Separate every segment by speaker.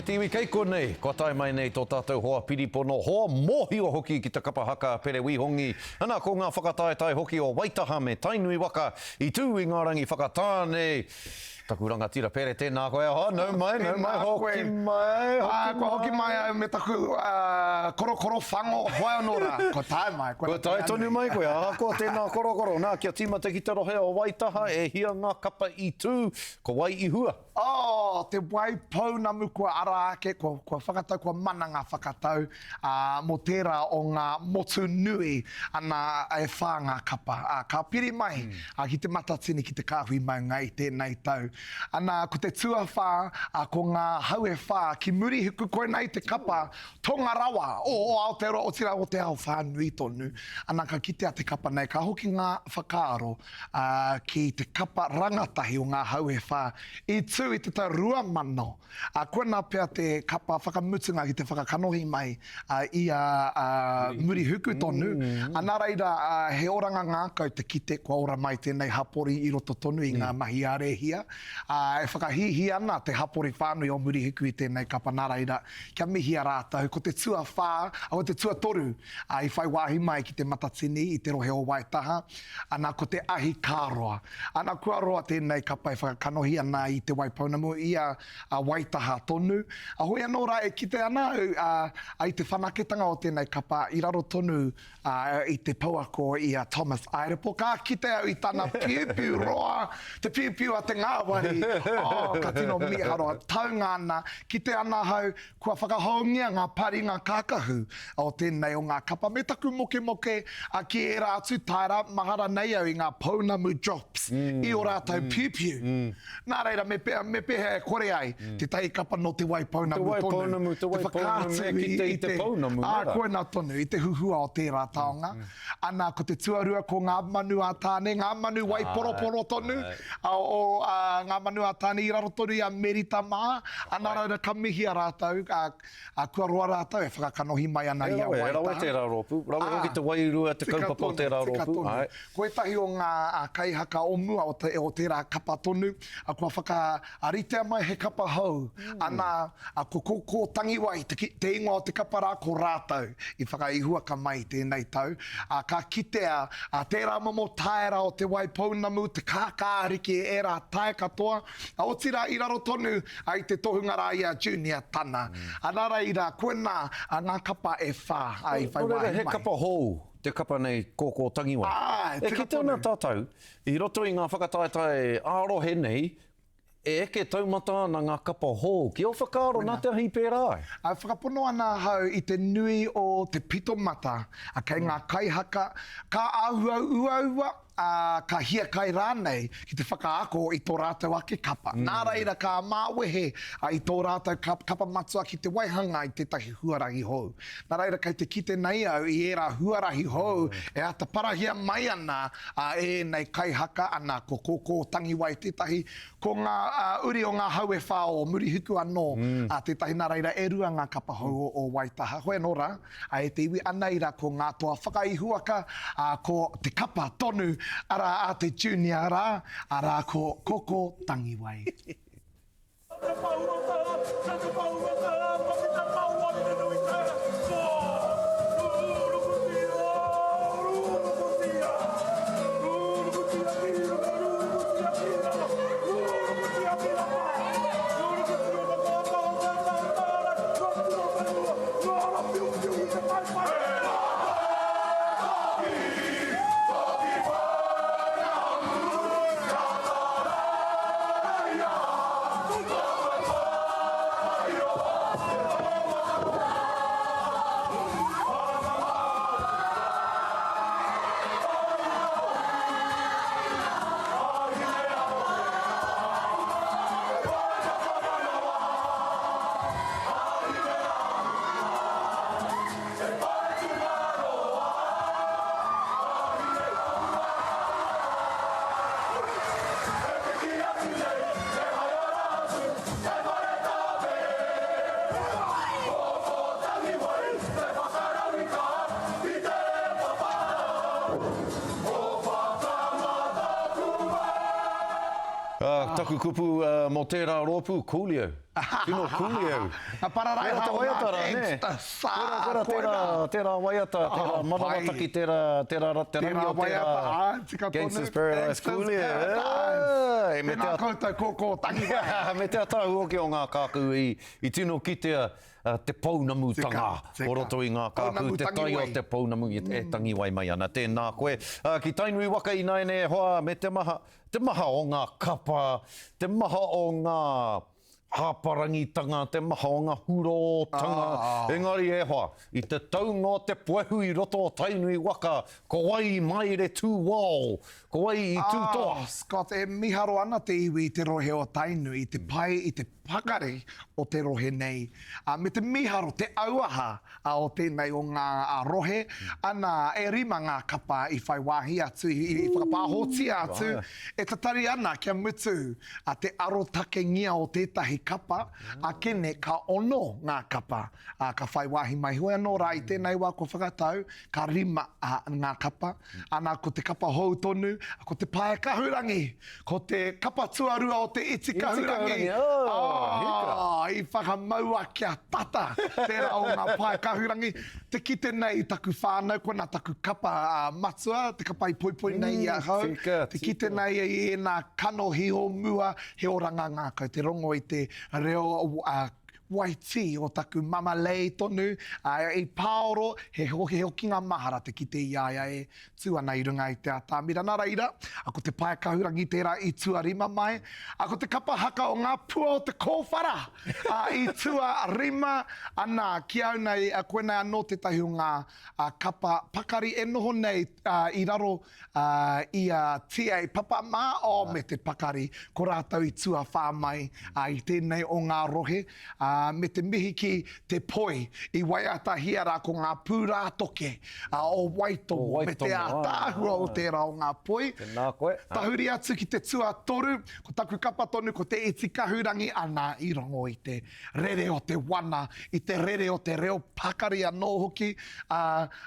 Speaker 1: Te iwi kei konei, kua tae mai nei tō tātou hoa piripono, hoa mōhio hoki ki te kapa haka Pere Wihongi. Ana, ko ngā whakataetae hoki o Waitaha me Tainui waka i tū i ngā rangi whakatā nei. Taku rangatira Pere, tēnā koe. Oh, nau mai, nau mai, hoki mai, hoki mai.
Speaker 2: Kua hoki mai au me taku korokoro whango, hoi anō rā, kua tae mai.
Speaker 1: Kua tae tonu mai koe, ahakoa tēnā korokoro. Nā, kia tīmata ki te rohe o Waitaha, e hia ngā kapa i tū, ko wai i hua?
Speaker 2: Oh, te wai pounamu kua ara ake, kua, kua whakatau, kua mana ngā whakatau, ā, mō tērā o ngā motu nui, ana, e whā ngā kapa, ā, ka piri mai, ā, ki Te Matatini, ki Te Kāhui Maunga i tēnei tau. Ana, ko te tuawhā, ā, ko ngā hau e whā ki Murihiku, koinei te kapa tonga rawa o Aotearoa, otirā o te ao whānui tonu. Ana, ka kitea te kapa nei, ka hoki ngā whakaaro, ā, ki te kapa rangatahi o ngā hau e whā i tū i te tau 2000, ā, koinā pea te kapa whakamutunga ki te whakakanohi mai i a Murihuku tonu, ā, nā reira, he oranga ngākau te kite kua ora mai tēnei hapori i roto tonu i ngā mahi a Rēhia, ā, e whakahīhī ana te hapori whānui o Murihiku i tēnei kapa, nā reira, kia mihia rātou, ko te tuawhā, ā, ko te tuatoru, ā, i whai wāhi mai ki Te Matatini i te rohe o Waitaha, Ana ko te ahi ka roa. Ana kua roa tēnei kapa e whakakanohi ana i Te Waipounamu i a Waitaha tonu. A hoi anō rā e kite ana au a i te whanaketanga o tēnei kapa i raro tonu i te pouako i a Thomas Airepo. Ka kite au i tana piupiu roa, te piupiu a te ngāwari, oh ka tino mīharo, taunga ana, kite ana ahau Kua whakahoungia ngā paringa kākahu o tēnei o ngā kapa me taku mokemoke ki ērā atu taera mahara nei au i ngā pounamu drops i ō rātou piupiu. Nā reira, me me pēhea e kore ai tētahi kapa nō Te Waipounamu tonu
Speaker 1: Te Waipounamu, Te Waipounamu e kite i te pounamu, nē
Speaker 2: rā? Ā, koinā tonu, i te huhua o tērā taonga. Ana, ko te tuarua ko ngā manu a Tāne, ngā manu waiporoporo tonu, o ngā manu a Tāne i raro tonu i a Merita mā, ana rāua ka mihia rātou, kua roa rātou e whakakanohi mai ana i a Waitaha.
Speaker 1: He rawe tērā rōpū, rawe hoki te wairua, te kaupapa o tērā rōpū.
Speaker 2: Ko ētahi o ngā kaihaka o mua o tērā kapa tonu, kua whaka A ritea mai he kapa hou, ana, a ko Kōkō Tangiwai te, te ingoa o te kapa rā, ko rātou i whakaihuwaka mai i tēnei tau, a, ka kitea, a, tērā momo taera o Te Waipounamu, te kākāriki, ērā tae katoa, a, otirā i raro tonu a, i te tohunga rā i a Junior Tana. A, nā reira, koinā a, ngā kapa e whā, a, i whai
Speaker 1: Nō reira,
Speaker 2: wāhi
Speaker 1: he
Speaker 2: mai.
Speaker 1: kapa hou te kapa nei Kōkō Tangiwai.
Speaker 2: Āe,
Speaker 1: E
Speaker 2: tika
Speaker 1: kite ana
Speaker 2: tonu.
Speaker 1: tātou, I roto i ngā whakataetae ā-rohe nei, e eke taumata ana ngā kapa hou. Ki ō whakaaro, nā te aha i pērā ai?
Speaker 2: E whakapono ana ahau i te nui o te pito mata kei ngā kaihaka, ka āhua uaua, ā, ka hiakai rānei ki te whakaako i tō rātou ake kapa. Nā reira ka māwehe i tō rātou kapa matua ki te waihanga i tētahi huarahi hou. Nā reira kei te kite nei au i ērā huarahi hou e āta parahia mai ana a ēnei kaihaka, ana ko Kōkō Tangiwai tētahi, ko ngā uri o ngā hau e whā o Murihiku anō tētahi, nā reira e rua ngā kapa hou o Waitaha. Hoi anō rā, e te iwi, anei rā ko ngā toa whakaihuwaka, ko te kapa tonu, arā a te junior rā, arā ko Kōkō Tangiwai.
Speaker 1: Taku kupu mō tērā rōpū, Coolio. Tino cool au.
Speaker 2: Nga pararaiha o ngā gangsters.
Speaker 1: Koira, koira, tērā, tērā waiata, tērā manawataki, tērā, tērā, te rangi o tērā. Gangsters Paradise, cool e.
Speaker 2: Paradise. Tēnā koutou kōkō tangiwai.
Speaker 1: Me te atahu hoki o ngā kākū i tino kitea te pounamutanga o roto i ngā kākū, te tai o te pounamu e tangiwai mai ana. Tēnā koe. Ki Tainui waka ināianei e hoa, me te maha, te maha o ngā kapa, te maha o ngā hāparangitanga, te maha o ngā hurōtanga. Engari e hoa, i te taunga o te puehu i roto o Tainui waka, ko wai i maire tū wao, ko wai i tū toa?
Speaker 2: Ah, Scott, e miharo ana te iwi i te rohe o Tainui, i te pai, i te pakari o te rohe nei, me te miharo, te auaha o tēnei o ngā rohe, ana, e rima ngā kapa i whai wāhi atu, i whakapāhotia atu, e tatari ana kia mutu te arotakengia o tētahi kapa, akene ka ono ngā kapa ka whai wāhi mai. Heoi anō rā, i tēnei wā kua whakatau, ka rima ngā kapa, ana, ko te kapa hou tonu, ko te Pae Kahurangi, ko te kapa tuarua o te Iti Kahurangi, ā, i whakamaua kia tata tērā o ngā Pae Kahurangi. Te kite nei i taku whānau, koinā taku kapa matua, te kapa i poipoi nei i ahau, te kite nei i ēnā kanohi o mua, he oranga ngākau, te rongo i te reo Waitī o taku mama lei tonu, ā, i pāoro, he hokinga mahara te kite i a ia e tū ana i runga i te atamira. Nā reira, ko te pae kahurangi tērā i tuarima mai, ā, ko te kapa haka o ngā pua o te kōwhara, ā, i tuarima, ana, ki au nei, koinei anō tētahi o ngā kapa pakari e noho nei i raro ā, i a TA Papa mā, oh, me te pakari, ko rātou i tuawhā mai, ā, i tēnei o ngā rohe, ā, me te mihi ki te poi i waiatahia rā ko ngā pūrātoke, ā, o Waitomo, me te ātaahua o tērā o ngā poi.
Speaker 1: Tēnā koe.
Speaker 2: Tahuri atu ki te tuatoru, ko taku kapa tonu ko Te Iti Kahurangi, ana, i rongo i te rere o te wana, i te rere o te reo pakari anō hoki, ā,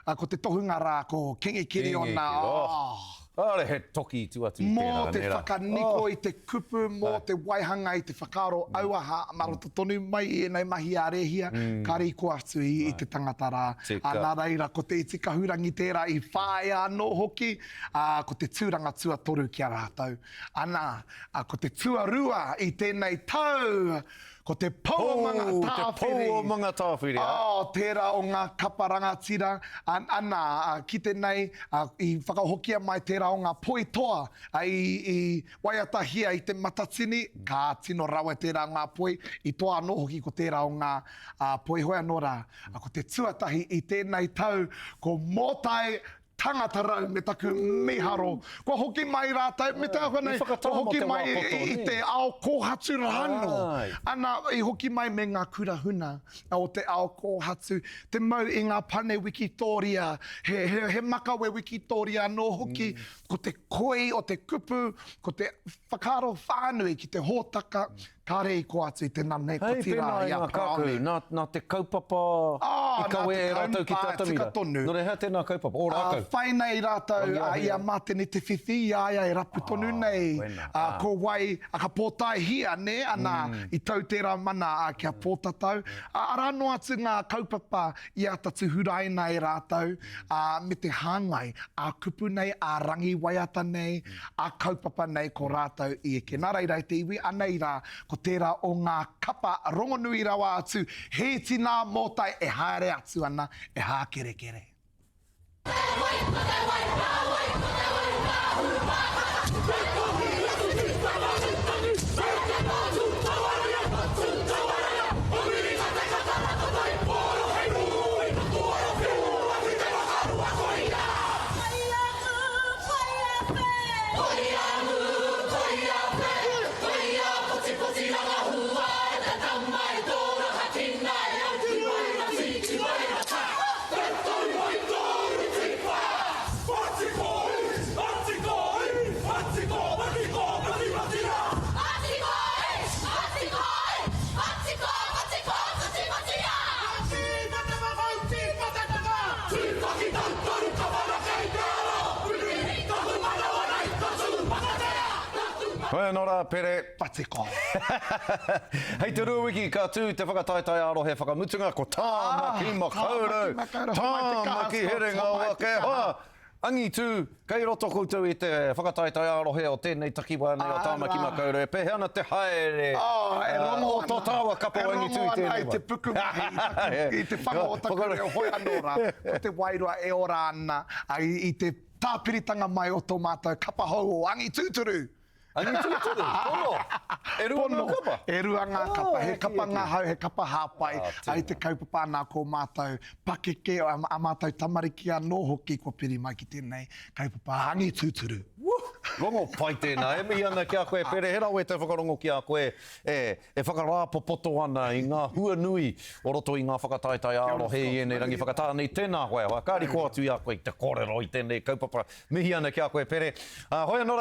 Speaker 2: ā, ko te tohunga rā, ko Kingi Kiriona,
Speaker 1: oh! Kāre he toki i tua atu i tērā,
Speaker 2: nē rā? Mō te whakaniko i te kupu, mō te waihanga i te whakaaro auaha, mā roto tonu mai i ēnei mahi a Rēhia, kāre i kō atu i te tangata rā. Ā, nā reira, ko Te Iti Kahurangi tērā i whāia anō hoki, ā, ko te tūranga tuatoru ki a rātou. Ana, ā, ko te tuarua i tēnei tau, ko te Pou o
Speaker 1: Mangatāwhiri. Te Pou o Mangatāwhiri,
Speaker 2: ā. Oh, tērā o ngā kapa rangatira, ana, kite nei, i whakahokia mai tērā o ngā poi toa, i, i waiatahia i te Matatini, ka tino rawe tērā o ngā poi, i toa anō hoki ko tērā o ngā poi hoi anō rā. Ko te tuatahi i tēnei tau, ko Mōtai Tangata rau me taku miharo. Kua hoki mai rātou, me te āhua nei, kua hoki mai i te ao kōhatu rānō. Ana, i hoki mai me ngā kura huna o te ao kōhatu, te mau i ngā pane wikitōria, he, he, he makawe wikitōria anō hoki, ko te koi o te kupu, ko te whakaaro whānui ki te hōtaka, Kāre i kō atu i te nanei
Speaker 1: Hei
Speaker 2: poti rā
Speaker 1: pēnā
Speaker 2: i
Speaker 1: i
Speaker 2: a
Speaker 1: ngā kākau,
Speaker 2: Paraone.
Speaker 1: nā, nā te kaupapa
Speaker 2: Ah,
Speaker 1: i
Speaker 2: nā
Speaker 1: kawē
Speaker 2: te
Speaker 1: e rātou ki te
Speaker 2: kaupapa, tika
Speaker 1: atamira.
Speaker 2: tonu.
Speaker 1: Nō reira, hea tēnā kaupapa? Ō
Speaker 2: Ā,
Speaker 1: rākau.
Speaker 2: whai nei rātou
Speaker 1: Rangiaho
Speaker 2: i a
Speaker 1: ia.
Speaker 2: Mātene Te Whiwhi, i a ia e rapu tonu
Speaker 1: Ah,
Speaker 2: nei,
Speaker 1: koinā,
Speaker 2: ā,
Speaker 1: ā.
Speaker 2: ko wai, ā, ka pōtaehia, nē, ana, i tau tērā mana, ā, kia pōtatau. Ā, arā noa atu ngā kaupapa i āta tūhuraina e rātou, ā, me te hāngai, ā-kupu nei, ā-rangi waiata nei, ā-kaupapa nei ko rātou i eke. Nā reira e te iwi, anei rā, ko tērā o ngā kapa rongonui rawa atu, he iti nā mōtai e haere atu ana, e hākerekere.
Speaker 1: Hoi anō rā, Pere.
Speaker 2: Patiko.
Speaker 1: Hei te Ruawiki ka tū te whakataetae ā-rohe whakamutunga ko Tāmaki Makaurau, Tāmaki Herenga Waka e hoa! Angitū, kei roto koutou i te whakataetae ā-rohe o tēnei takiwā nei o Tāmaki Makaurau. E pēhea ana te haere o tō tāua kapa o Angitū i tēnei wā?
Speaker 2: E rongo ana i te pukumahi, i te whanga o taku reo hoi anō rā, ko te wairua e ora ana i te tāpiritanga mai o tō mātou kapa hou o Angitūturu!
Speaker 1: Angitūturu, pono! E rua ngā kapa?
Speaker 2: E rua ngā kapa, he kapa ngahau, he kapa hāpai, i te kaupapa ana ko mātou pakeke, a mātou tamariki anō hoki kua piri mai ki tēnei kaupapa angitūturu.
Speaker 1: Woo! Rongo pai tēnā, e mihi ana ki a koe Pere, he rawe te whakarongo ki a koe e e whakarāpopoto ana i ngā hua nui o roto i ngā whakataetae ā-rohe i ēnei rangi whakatāne. Tēnā koe, ka riko atu i a koe te kōrero i tēnei kaupapa. Mihi ana ki a koe Pere. Hoi anō rā.